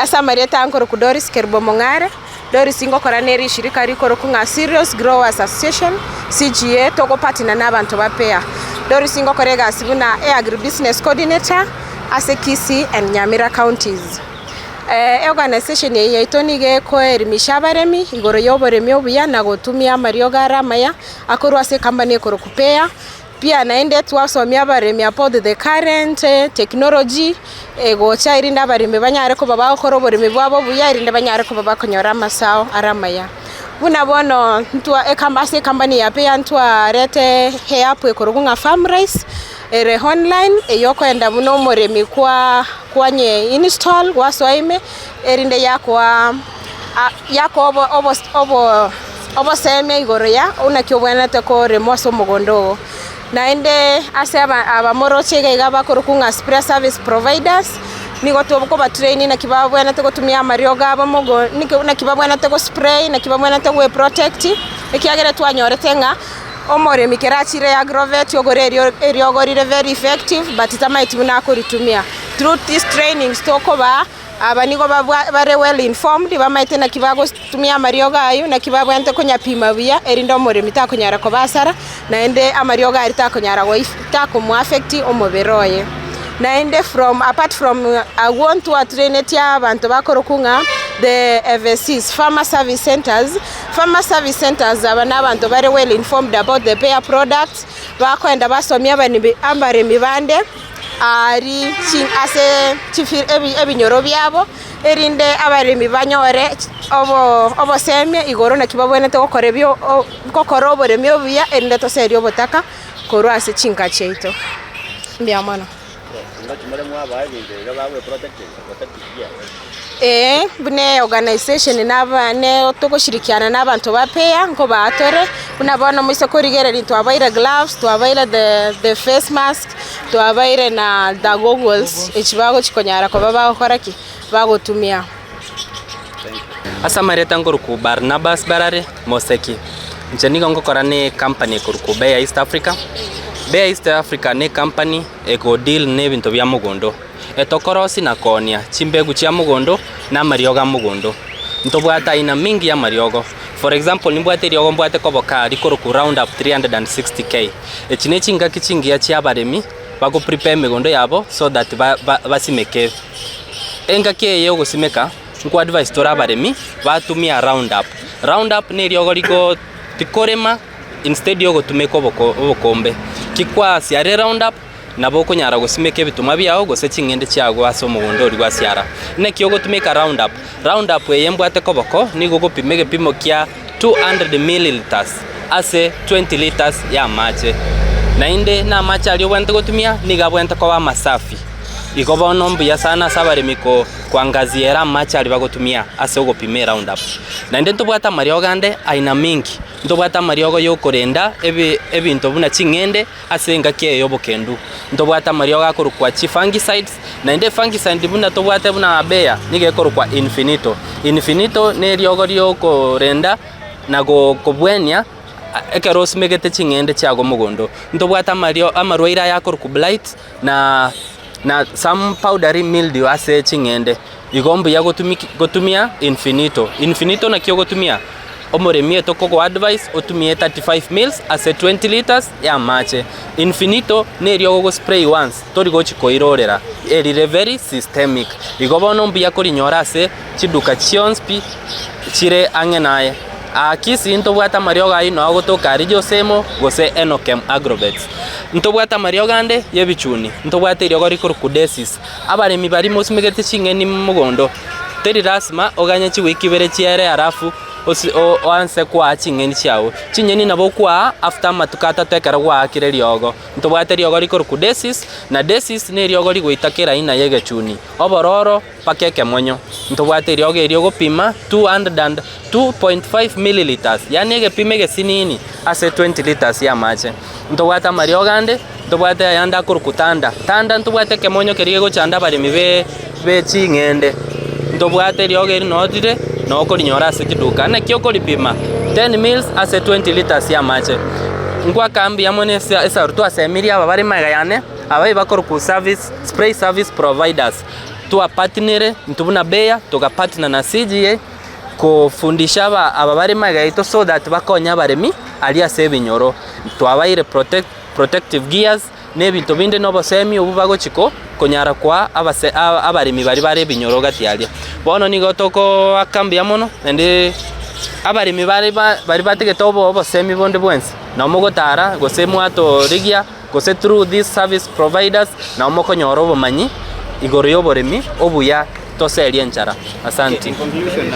Ase amarieta aya nkorokwa Doris Kerubo Mong'are, Doris ngokora ne rishirika rikorokwa ng'a Cereals Growers Association, CGA, togopartner na abanto ba PEA. Doris ngokora egasi buna e agribusiness coordinator ase Kisii and Nyamira counties. Eorganisation eye yaito nigo ekoelimisha abaremi igoro ya oboremi obuya na gotumia amariogo are amaya akorwa ase ecompany ekorokwa PEA. Pia naende twasomia abaremi about the current technology egocha erinde abaremi banyare koba bagokora oboremi bwabo buya erinde banyare koba bakonyora amasao are amaya. Buna bono ntwa ekam ase ecompany ya PEA ntwarete eapp ekorokwa ng'a farmrise ere online eywo okoenda buna omoremi kwa kwanye install gwasoa ime erinde yakoa yakoa obo obo obo obosemia igoro ya naki obwenerete koremwa ase omogondo oo. Naende ase aba abamoroche iga iga bakorokwa ng'a spray service providers, nigo tokobatrain naki babwenerete gotumia amariogo abo mogo niki naki babwenerete go spray, naki babwenerete goeprotect, ekiagera twanyorete ng'a omoremi kera achire agrovet ogore erio eriogo rire very effective but tamaeti buna akoritumia. Through these trainings tokobaa. Aba nigo bare well informed, bamaete naki bagotumia amariogo ayio, naki babwenerete konyapima buya, erinde omoremi takonyara koba asara, naende amariogo aria takonyara goi takomoaffect omobere oye. Naende from apart from agwo ntwatrainetie abanto bakorokwa ng'a the FSCs, farmer service centers, farmer service centers aba na abanto bare well informed about the bare products, bakoenda basomia abanbi abaremi bande. Aria ase ebinyoro biabo, erinde abaremi banyore obosemia igoro naki babwenerete gokora ebio gokora oboremi obuya erinde toserie obotaka korwa ase chinka chiaito. Mbuya mono. Ee, buna eorganisation naba ne togoshirikiana na abanto ba PEA nkobaa tore, buna bono moise korigereria twabaire gloves, twabaire the the face mask, twabaire na the goggles echi bagochi konyara koba bagokora ki? Bagotumia. Ase amareta nkorokwa Barnabas Barare Moseki, inche nigo ngokora na ecompany ekorokwa Bayer East Africa. Bayer East Africa ne ecompany ego deal na ebinto bia mogondo. Etokorosi na koonia chimbegu chia mogondo na amariogo a mogondo. Ntobwate aina mingi y'amariogo. For example, nimbwate eriogo mbwate koboka aa rikorokwa Roundup 360K. Echi ne chingaki chingiya chia abaremi bago prepare emegondo yabo so that ba ba basimeke. Engaki eye yogosimeka, nko advise tore abaremi batumia Roundup. Roundup na eriogo rigo rikorema instead yogotumeka oboko obokombe. Ki kwasiarire Roundup. Nabo okonyara gosimeka ebitumwa biao gose ching'ende chiago ase omogondo oria gwasiara. Naki ogotumeka Roundup? Roundup eye mbwate koboko nigo ogopima egepimo kia 200 millilitres ase 20 litres y'amache. Naende namache aria obwenerete gotumia nigo abwenerete koba amasafi. Igo bono mbuya sana ase abaremi ko koangaziera amache aria bagotumia ase ogopima eroundup. Naende ntobwate amariogo ande aina mingi, ntobwate amariogo yokorenda ebi ebinto buna ching'ende. Ase engaki eye y'obokendu ntobwate amariogo akorokwa chifungicides, naende efungicide buna tobwate buna Bayer nigo ekorokwa Infinito. Infinito neriogo riokorenda na kobwenia ekero osimegete ching'ende chiago mogondo. Ntobwate amario amarwaire aya akorokwa blight na na some powdery mildew ase ching'ende. Igo mbuya gotumiki gotumia Infinito. Infinito naki ogotumia? Omoremi etokogoa advice otumie 35 mils ase 20 litres y'amache. Infinito neria ogo spray once tori gochi koirorera, erire very systemic. Igo bono mbuya korinyora ase chiduka chionsi pi chire ang'e naye. Aa Kisii ntobwate amariogo ayio nao agotoka aria Josemo gose Enokem Agrovets. Ntobwate amariogo ande y'ebichuni, ntobwate eriogo rikorokwa Desis. Abaremi baria mosimegete ching'eni mogondo, teri lasima oganye chiwiki ibere chiere alafu osi oanse kwaa ching'eni chiago. Chinyeni nabo okwaa after amatuko atato ekero gwaakire riogo. Ntobwate riogo rikorokwa desis, na desis neriogo rigoita kera aina ya egechuni, obororo mpaka ekemonyo. Ntobwate eriogo erio ogopima 202.5 millilitres, yaani egepimo egesinini ase 20 litres ya amache. Ntobwate amariogo ande, ntobwate ayande akorokwa tanda. Tanda ntobwate ekemonyo keria gegochanda abaremi be be ching'ende. Ntobwate eriogo eri noo rire, noo okorinyora ase chiduka. Naki okoripima, ten mils ase 20 litres ya amache. Nkwaka mbuya mono ase esauri twasemirie aba bare magega yane, aba ebakorokwa service, spray service providers. Twapartnere intwe buna Bayer, togapartner na CGA, kofundisha aba aba bare magega yaito so that bakonye abaremi aria ase ebinyoro. Twabaire protect protective gears, na ebinto binde na obosemi obwo bagochi ko konyara koa abase abaremi baria bare ebinyoro gati aria. Bono nigo tokoaka mbuya mono naende abaremi bare ba baria batigete obo obosemi bonde bwensi, nabo mogotara gose mwatorigia gose through these service providers nabo mokonyora obomanyi igoro ya oboremi obuya toserie enchara. Asanti. In conclusion,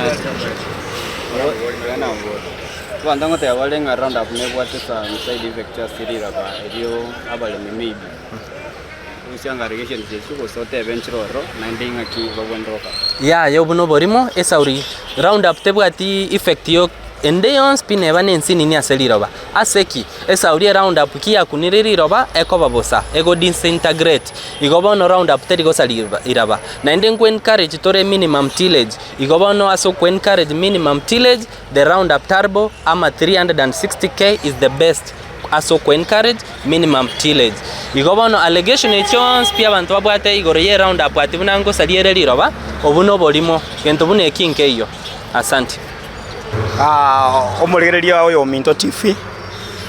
abanto ngoteba bare ng'a round up nebwate some side effects ase riraba erio abaremi maybe gose anga allegations echio gose otebe nchire ororo naende ing'aki babwenerete gokora. Yaya obwo noborimo, esauri round up tebwati effect yo ende yonsi pi neba ne ensinini ase riroba. Ase ki? Esauri e round up ki yakunire riroba ekoba bosa, ego disintegrate. Igo bono round up teri gosaria riraba. Naende nko encourage tore minimum tillage. Igo bono ase oko encourage minimum tillage, the round up turbo ama 360k is the best ase oko encourage minimum tillage. Igo bono allegation echi chionsi pi abanto babwate igoro ye round up ati buna ngosaria ere riroba, obwo noborimo, gento buna eki nkeiyo. Asante. Omorigereria oyo ominto TV,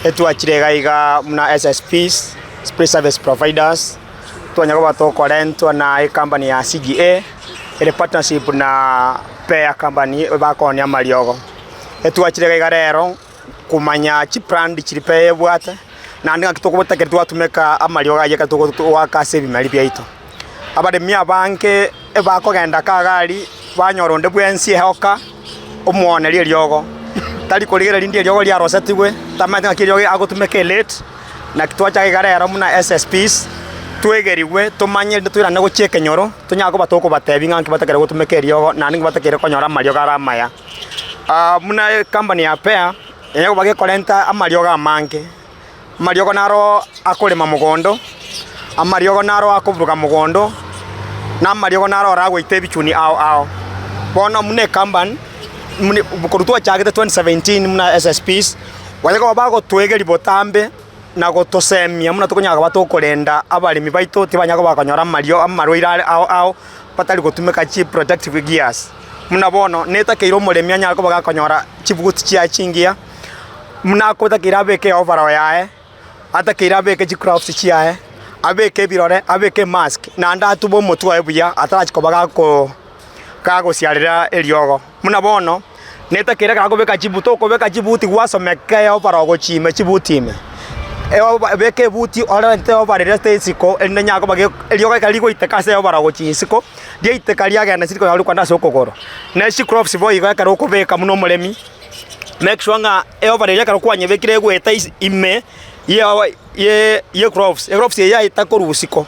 etwachire iga iga buna SSPs, Spray Service Providers, twanya koba tokorentwa na ecompany ya CGA, ere partnership na Bayer company bakoonia amariogo. Etwachire iga iga rero komanya chibrand chiria Bayer ebwate, naende ng'aki togotakera twatumeka amariogo ayio ekero togoaka ase ebimeri biaito. Abaremi abange ebakogenda kagari banyora onde bwensi ehoka omwoneria eriogo, tari korigereria rinde eriogo riarosetigwe, tamanyeti ng'aki eriogo agotumeka elate, naki twachaka iga rero buna SSPs, twegerigwe tomanye rinde toirane gochia ekenyoro, tonyare koba tokobatebia ng'a nki batakeire gotumeka eriogo naende nki batakeire konyora amariogo are amaya. Buna ecompany ya Bayer, nigo bagekorenta amariogo amange. Amariogo naro akorema mogondo, amariogo naro akoburuga mogondo, na amariogo naro oragoita ebichuni ao ao. Bono buna ecompany, muna korwa twachagete 2017 buna SSPs, baria koba bagotwegeria botambe na gotosemia buna tokonyara koba tokorenda abaremi baito tibanya koba bakonyora amario amarwaire are ao ao, batari gotumeka chiprotective gears. Buna bono, netakeire omoremi anyare koba gakonyora chibuti chiaye chingiya. Buna akotakeire abeke eoverall yaye, atakeire abeke chigloves chiaye, abeke ebirore, abeke emask, naende atube omotwe oye buya atarachia koba gako gagosiarera eriogo. Buna bono, netakeire ekero akobeka chibuti, okobeka chibuti gwasomeka eoverall gochia ime chibuti ime, eoba beka ebuti orente eoverall eria ase isiko erinde enyare koba ge eriogo ekero rigoiteka ase eoverall gochia isiko, riaiteka riagenda isiko riria rikwenda ase okogoro. Ne chigloves boigo ekero okobeka buna omoremi. Make sure ng'a eoverall eria ekero kwanyebekire egoeta ase ime ye ye ye gloves, egloves eyio yaeta korwa isiko,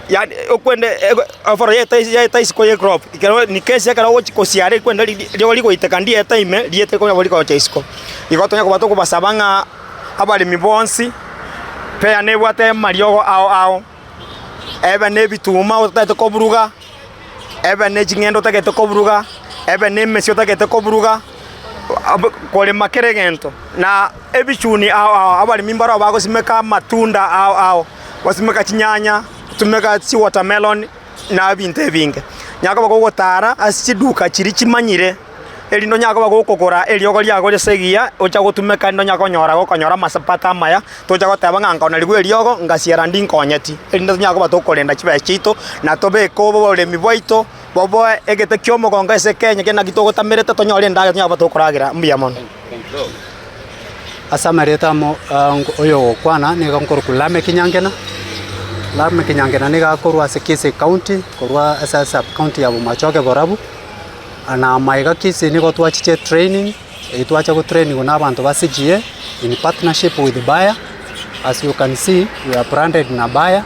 yaani okwende ego overall yaeta yaeta isiko ye glove, ekero in case ekero ogochi kosiara ekwende riri rigo rigoiteka ndieta ime riete konya rigocha isiko. Igo tonya koba tokobasaba ng'a abaremi bonsi, Bayer nebwate amariogo ao ao, ebe na ebituma otagete koburuga. Ebe ne ching'endo otagete koburuga, ebe ne emesie otagete koburuga, korema kera egento. Na ebichuni ao ao, abaremi mbaroo bagosimeka amatunda ao ao, basimeka chinyanya, basimeka chiwatermelon na ebinto ebinge. Nyara koba kogotara ase chiduka chiria chimanyire. Erinde onyare koba gokogora eriogo riago ase egiya, ocha gotumeka erinde onyare konyora gokonyora amasapato amaya, tocha goteba ng'a nkaonarigwe eriogo, ngasiera ndinkonyeti. Erinde tonyare koba tokorenda chibesa chiaito, na tobeke oboremi bwaito boboe egete kia omogongo ase Kenya kende naki togotamerete tonyore endagera tonyare koba tokoragera. Mbuya mono. Ase amarieta amo oyogokwana nigo nkorokwa Lameck Nyangena, Lameck Nyangena nigo akorwa ase Kisii County, korwa ase esub county ya Bomachoge Borabu. Na amaiga Kisii nigo twachiche training, eyio twacha go trainigwa na abanto ba CGA in partnership with Bayer, as you can see we are branded na Bayer,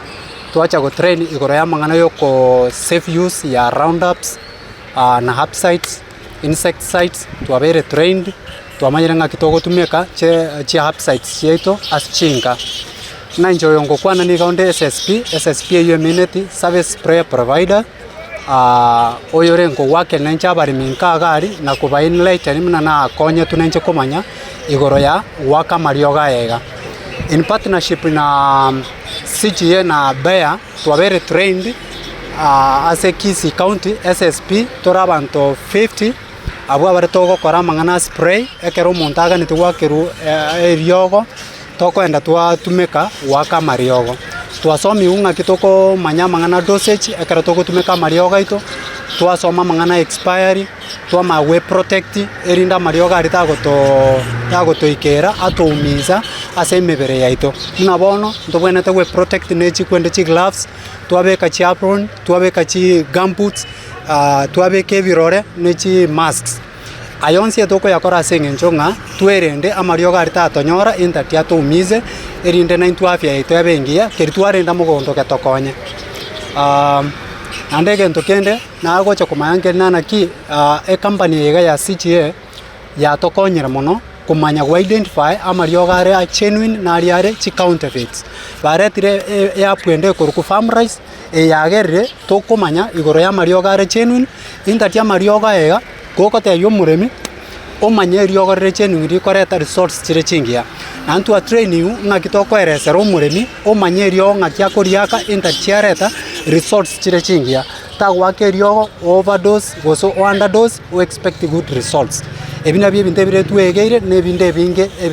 twacha go train igoro ya amang'ana ya oko safe use ya round ups na herbicides, insecticides, twabeire trained. Twamanyire ng'aki togotumeka chi chi herbicides chiaito ase chinka. Buna inche oyo ngokwana nigo onde SSP, SSP eywo emineti service spray provider, oyore nkogwakera inche abaremi nka iga aria na koba enlighten buna nakonyetwe na inche komanya igoro ya goaka amariogo aya iga. In partnership na CGA na Bayer twabere trained ase Kisii county SSP tore abanto 50. Abwo abare togokora amang'ana a spray, ekero omonto aganete goakerwa eriogo, tokoenda twatumeka goaka amariogo. Twasomiwu ng'aki tokomanya amang'ana a dosage ekero togotumeka amariogo aito, twasoma amang'ana a expiry, twamanya gwe protect erinde amariogo aria tagotoo tagotoikera atoumisa ase emebere yaito. Buna bono, ntobwenerete gwe protect ne chikwende chigloves, twabeka chiapron, twabeka chigumboots. twabeka ebirore ne chimasks. Aya onsi etokoyakora ase eng'encho ng'a twerende amariogo aria tatonyora intaki atoumise, erinde naintwe afya yaito ebe engiya, keri twarenda mogondo getokonye. Naende egento kende, nagocha komanya nkeri naki ecompany eye iga ya CGA. Yatokonyire mono komanya go identify amariogo are a genuine na aria are chi counterfeits. Baretire eapp ende ekorokwa farmrise eye yagerire tokomanya igoro ya amariogo are genuine, intati amariogo aya iga gogotebia omoremi omanye eriogo rire genuine rikoreta results chire chingiya. Naende twa trainiwu ng'aki tokoeresera omoremi omanye eriogo ng'aki akoriaka intati chiareta results chire chingiya. Tagoaka eriogo, overdose, gose o underdose, o expect good results. Ebi nabio ebinto ebire twegeire na ebinde ebinge ebi.